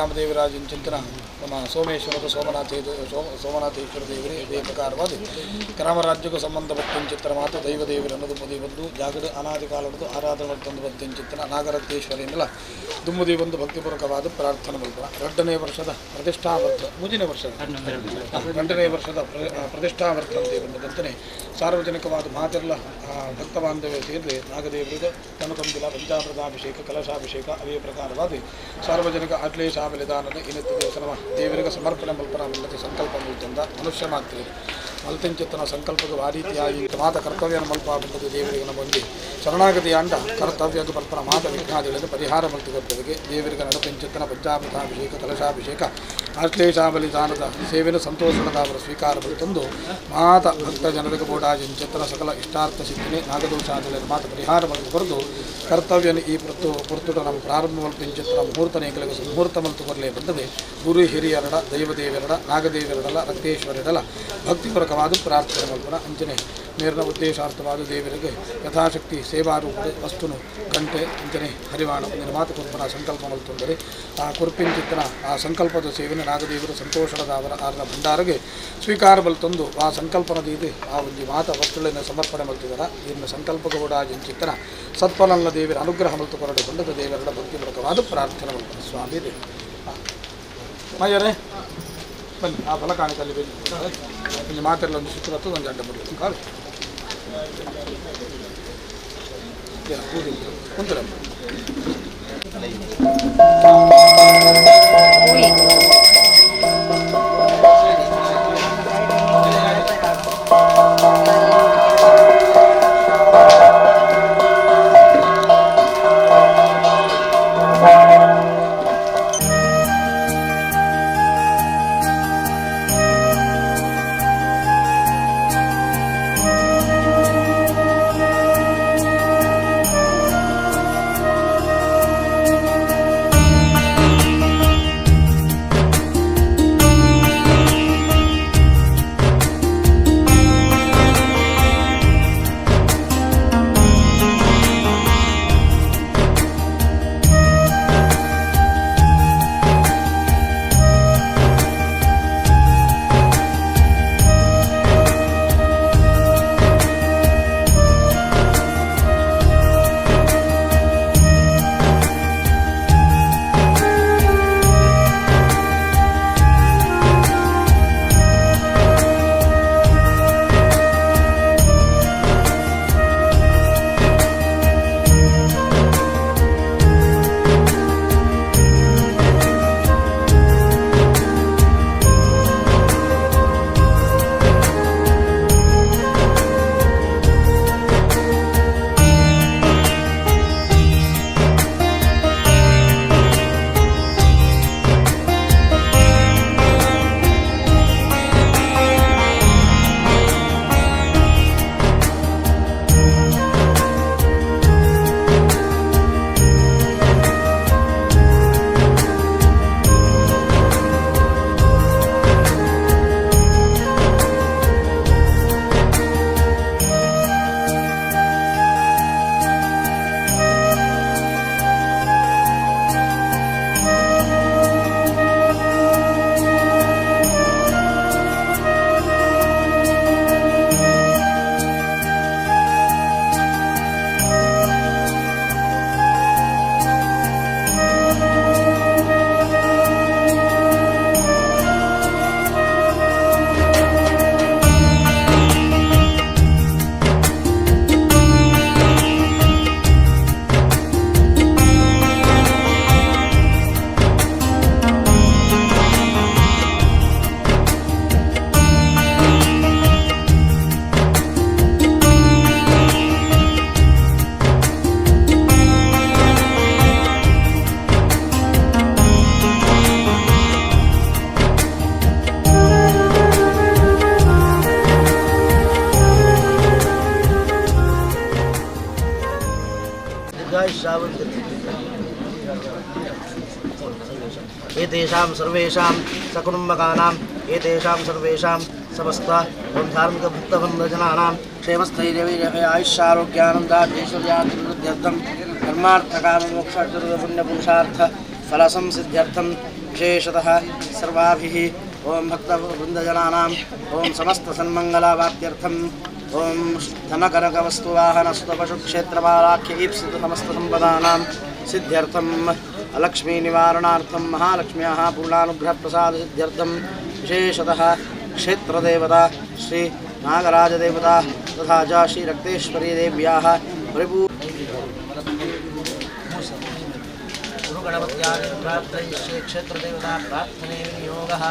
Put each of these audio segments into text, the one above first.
ಗ್ರಾಮದೇವರಾಜನ ಚಿಂತನ ನಮ್ಮ ಸೋಮೇಶ್ವರದ ಸೋಮನಾಥೇಶ್ವರ ದೇವರೇ ಇದೇ ಪ್ರಕಾರವಾದ ಗ್ರಾಮರಾಜ್ಯಕ್ಕೂ ಸಂಬಂಧಪಟ್ಟ ಚಿತ್ರ ಮಾತು ದೈವದೇವರನ್ನು ದುಮ್ಮದಿ ಬಂದು ಜಾಗದ ಅನಾದಿ ಕಾಲದ್ದು ಆರಾಧನೆ ತಂದು ಬದ್ದ ಚಿತ್ರ ನಾಗರತ್ನೇಶ್ವರಿಯಿಂದಲ ದುಮ್ಮದಿ ಬಂದು ಭಕ್ತಿಪೂರ್ವಕವಾದ ಪ್ರಾರ್ಥನೆ ಮಲ್ಪನ ಎರಡನೇ ವರ್ಷದ ಪ್ರತಿಷ್ಠಾವರ್ತ ಮುಂದಿನ ವರ್ಷದ ಎರಡನೇ ವರ್ಷದ ಪ್ರತಿಷ್ಠಾವರ್ತ ಅಂತ ಸಾರ್ವಜನಿಕವಾದ ಮಾತೆಲ್ಲ ಭಕ್ತ ಬಾಂಧವ್ಯ ಸೇರಿ ನಾಗದೇವರಿಗೆ ತನಕಂಬಿಲ ಪಂಚಾಮೃತಾಭಿಷೇಕ ಕಲಶಾಭಿಷೇಕ ಅವೇ ಪ್ರಕಾರವಾದ ಸಾರ್ವಜನಿಕ ಅಟ್ಲೇಶ ಬಲಿದಾನದ ಇನ್ನಿತ್ತ ದೇವಸನ ದೇವರಿಗೆ ಸಮರ್ಪಣೆ ಮಲ್ಪನ ಮಲ್ಲದ ಸಂಕಲ್ಪ ಮಲ್ತಂದ ಮನುಷ್ಯ ಮಾತ್ರ ಮಲ್ತಂಚಿತ್ತನ ಸಂಕಲ್ಪದ ಆ ರೀತಿಯಾಗಿ ಮಾತ ಕರ್ತವ್ಯನ ಮಲ್ಪ ಬಂದದ್ದು ದೇವರಿಗೆ ನಮ್ಮೊಂದಿ ಶರಣಾಗತಿ ಅಂಡ ಕರ್ತವ್ಯದ ಮಲ್ಪನ ಮಾತ ವಿಘ್ನಾದಿಗಳನ್ನು ಪರಿಹಾರ ಮಲ್ತುಕೊಪ್ಪದಕ್ಕೆ ದೇವರಿಗೆ ನಡಪಂಚಿತ್ತನ ಪಂಚಾಮೃತಾಭಿಷೇಕ ಕಲಶಾಭಿಷೇಕ ಆಶ್ಲೇಷ ಬಲಿದಾನದ ಸೇವೆನ ಸಂತೋಷದ ಅವರ ಸ್ವೀಕಾರ ತಂದು ಮಾತ ಭಕ್ತ ಜನರಿಗೆ ಬೋಡಾಜಿಂಚಿತ್ತನ ಸಕಲ ಇಷ್ಟಾರ್ಥ ಸಿದ್ಧನೆ ನಾಗದೋಷಾದಿಗಳನ್ನು ಮಾತ ಪರಿಹಾರ ಮಲ್ತು ಬರೆದು ಕರ್ತವ್ಯನ ಈ ಪುರ್ತುಟ ನಮ್ಮ ಪ್ರಾರಂಭ ಮಲ್ಪಿಂಚಿತ್ತನ ಮುಹೂರ್ತನೇ ಕೆಲವು ಮುಹೂರ್ತ ಮಲ್ತು ಬರಲೇ ಬಂದದೆ ಗುರು ಹಿರಿಯರಡ ದೈವದೇವರಡ ನಾಗದೇವರಡಲ ರಕ್ತೇಶ್ವರಡಲ ಭಕ್ತಿಪೂರ್ವಕವಾದ ಪ್ರಾರ್ಥನೆ ಮಲ್ಪನ ಅಂಚನೆ ಮೇರಿನ ಉದ್ದೇಶಾರ್ಥವಾದ ದೇವರಿಗೆ ಯಥಾಶಕ್ತಿ ಸೇವಾರೂಪದ ವಸ್ತುನು ಗಂಟೆ ಅಂಚನೆ ಹರಿವಾಣ ನಿರ್ಮಾತ ಕುರ್ಪನ ಸಂಕಲ್ಪ ಮಲ್ತೊಂದರೆ ಆ ಕುರ್ಪಿಂಚಿತ್ತನ ಆ ಸಂಕಲ್ಪದ ಸೇವೆನ ನಾಗದೇವರು ಸಂತೋಷದ ಅವರ ಆರ್ನ ಭಂಡಾರಗೆ ಸ್ವೀಕಾರ ಬಲ್ತೊಂದು ಆ ಸಂಕಲ್ಪನದ ಇದೆ ಆ ಒಂದು ಮಾತ ವಸ್ತುಗಳನ್ನು ಸಮರ್ಪಣೆ ಮಲ್ತಿದರ ಇನ್ನು ಸಂಕಲ್ಪಗೌಡ ಜಿಂಚಿತ್ತನ ಸತ್ಫಲಲ್ಲ ದೇವರ ಅನುಗ್ರಹ ಮಲ್ತು ಕೊರಡು ಬಂದದ ದೇವರ ಭಕ್ತಿಪೂರ್ವಕವಾದ ಪ್ರಾರ್ಥನೆ ಮಲ್ಪನ ಸ್ವಾಮಿ ದೇವ ಮಯ್ಯರೇ ಬನ್ನಿ ಆ ಫಲ ಕಾಣಿಕಲ್ಲಿ ಬನ್ನಿ ಇಲ್ಲಿ ಮಾತೆಲ್ಲ ಒಂದು ಸುತ್ತ ಒಂದು ಅಡ್ಡ ಬರಲಿ ಕಾಲು ಕುಂತರಮ್ಮ. एतेषां सर्वेषां सकुटुम्बकानाम् एतेषां सर्वेषां समस्त धार्मिकभक्तबन्धजनानां क्षेमस्थैर्यवीर्य आयुष्यारोग्यानन्दाद्यैश्वर्यादिवृद्ध्यर्थं धर्मार्थकाममोक्षाचतुर्पुण्यपुरुषार्थ फलसंसिद्ध्यर्थं विशेषतः सर्वाभिः ॐ भक्तवृन्दजनानाम् ॐ समस्तसन्मङ्गलावाप्त्यर्थम् ॐ धनकनकवस्तुवाहनसुतपशुक्षेत्रबालाख्य ईप्सितसमस्तसम्पदानां सिद्ध्यर्थम् अलक्ष्मीनिवारणार्थं महालक्ष्म्याः पूर्णानुग्रहप्रसादसिद्ध्यर्थं विशेषतः क्षेत्रदेवता श्री नागराजदेवता तथा च श्रीरक्तेश्वरीदेव्याः परिपू गुरुगणपत्यादि क्षेत्रदेवता प्रार्थने विनियोगः।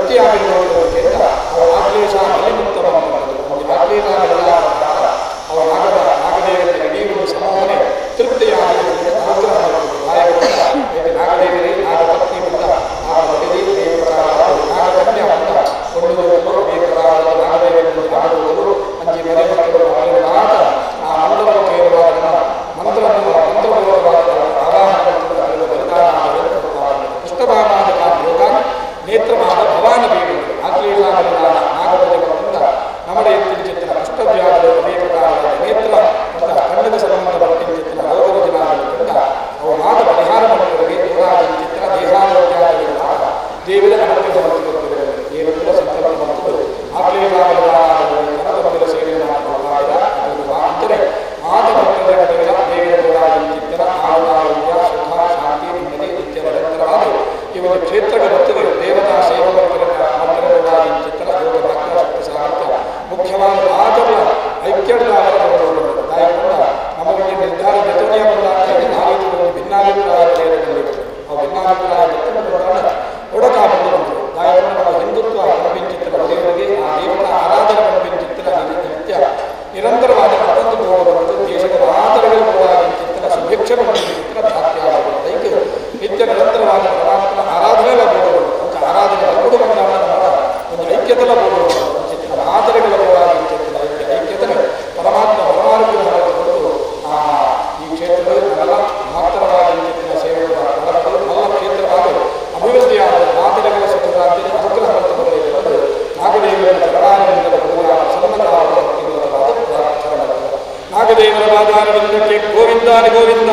ತೃಪ್ತಿಯಾಗಿರುವುದಕ್ಕಿಂತ ಅವರ ಆಕ್ಲೇಶ ಬಲಿಮುಕ್ತ ಆಕ್ಲೇಶ ಅವರ ನಾಗದೇವರ ಇಡೀ ಒಂದು ಸಮೂಹನೆ ತೃಪ್ತಿಯಾಗಿ ಅನುಗ್ರಹ ನಾಗದೇವರೇ ನಾಗಪತ್ನಿ ಬಂದ ನಾಗಪತಿ ನಾಗಕನ್ಯಾ ಬಂದ ಕೊಂಡು ನಾಗದೇವರನ್ನು ನಾಗದವರು ಅಂಜಿ ಮನೆ ಮಕ್ಕಳು ಮಾತ ಆ ಮಂತ್ರವನ್ನು ಇರುವಾಗ ಮಂತ್ರವನ್ನು ಮಂತ್ರಪೂರ್ವಕವಾದ ಆವಾಹನ ಬಲಿದಾನ ಪುಷ್ಟಭಾವಾದ ಯೋಗ ನೇತ್ರವಾದ ಭವಾನ ಬೇಡ ಆಕ್ಲೇಶ ಬಲಿದಾನ ನಾಗಪತಿ ಬಂದ ನಮಡ ಎತ್ತಿನ ಪುಷ್ಟವ್ಯಾಧಿ ಅದೇ ಪ್ರಕಾರದ ನೇತ್ರ ಮತ್ತು ಕಣ್ಣದ ಸಂಬಂಧಪಟ್ಟ ಚಿತ್ರ ರೋಗದ ಅವು ಮಾತ ಪರಿಹಾರ ಮಾಡುವವರಿಗೆ ಚಿತ್ರ ದೇಹಾರೋಗ್ಯ ದೇವರ ಅನುಗ್ರಹ ದೇವರ ಸಂಕಲ್ಪ ಮತ್ತು ಆಕ್ಲೇಶ ಸೇವೆ ಅಂದರೆ ಮಾತ ಭಕ್ತರ ದೇವರ ಚಿತ್ರ ಆರೋಗ್ಯ ಸುಖ ಶಾಂತಿ ನೆಮ್ಮದಿ ನಿತ್ಯ ನಿರಂತರವಾದ ಈ ಒಂದು ಕ್ಷೇತ್ರಕ್ಕೆ ಬರ್ತದೆ ದೇವತಾ ಸೇವಕರ ಚಿತ್ರ ಯೋಗ ಭಕ್ತ ಶಕ್ತಿ ಸಾಮರ್ಥ್ಯ ಮುಖ್ಯವಾದ ಮಾತಲ್ಲ ಐಕ್ಯದ ನಮಗೆ ನಿರ್ಧಾರ ಜತೋನಿಯ ಬಂದಾಗ ಆ ರೀತಿ ಒಂದು ಭಿನ್ನಾಭಿಪ್ರಾಯ ಆ ಭಿನ್ನಾಭಿಪ್ರಾಯ ಒಡಕಾಬಂದು ದಾಯಕನ ನಮ್ಮ ಹಿಂದುತ್ವ ಕಣ್ಪಿಂಚಿತ್ರ ದೇವರಿಗೆ ಆ ದೇವರ ಆರಾಧನೆ ಕಣ್ಪಿಂಚಿತ್ರ ನಿತ್ಯ ನಿರಂತರವಾದ ಮತ್ತೊಂದು ಹೋಗಬಹುದು ದೇಶದ ಮಾತರಗಳು ಚಿತ್ರ ಸುಭಿಕ್ಷ ಚಿತ್ರ ಪ್ರಾಪ್ತಿಯಾಗಬಹುದು ನಿತ್ಯ ನಿರಂತರವಾದ ಪರಮಾತ್ಮನ ಆರಾಧನೆ ಬೋಧಬಹುದು ಅಂತ ಆರಾಧನೆ ಕೂಡ ಬಂದಾಗ ನಮ್ಮ ಒಂದು ಐಕ್ಯತೆಲ ಬೋಧಬಹುದು ಚಿತ್ರ ಮಾತರಗಳ ಚಿತ್ರ ಐಕ್ಯತೆ ಪರಮಾತ್ಮ ಪರಮಾನುಗ್ರಹ ಕೊಟ್ಟು ಆ ಈ ಕ್ಷೇತ್ರದಲ್ಲಿ ನಲ್ಲ ಮಹತ್ತರವಾದ ಚಿತ್ರ ಸೇವೆಗಳ ನಲ್ಲ ಕ್ಷೇತ್ರವಾದ ಅಭಿವೃದ್ಧಿಯಾದ ಮಾತರಗಳ ಸುಖರಾಜ್ಯದ ಅನುಗ್ರಹ ನಾಗದೇವರ ಚರಣಾರವಿಂದದ ಸನ್ನತವಾದ ಪ್ರಾರ್ಥನೆ. ನಾಗದೇವರ ಪಾದಾರವಿಂದಕ್ಕೆ ಗೋವಿಂದ ಗೋವಿಂದ.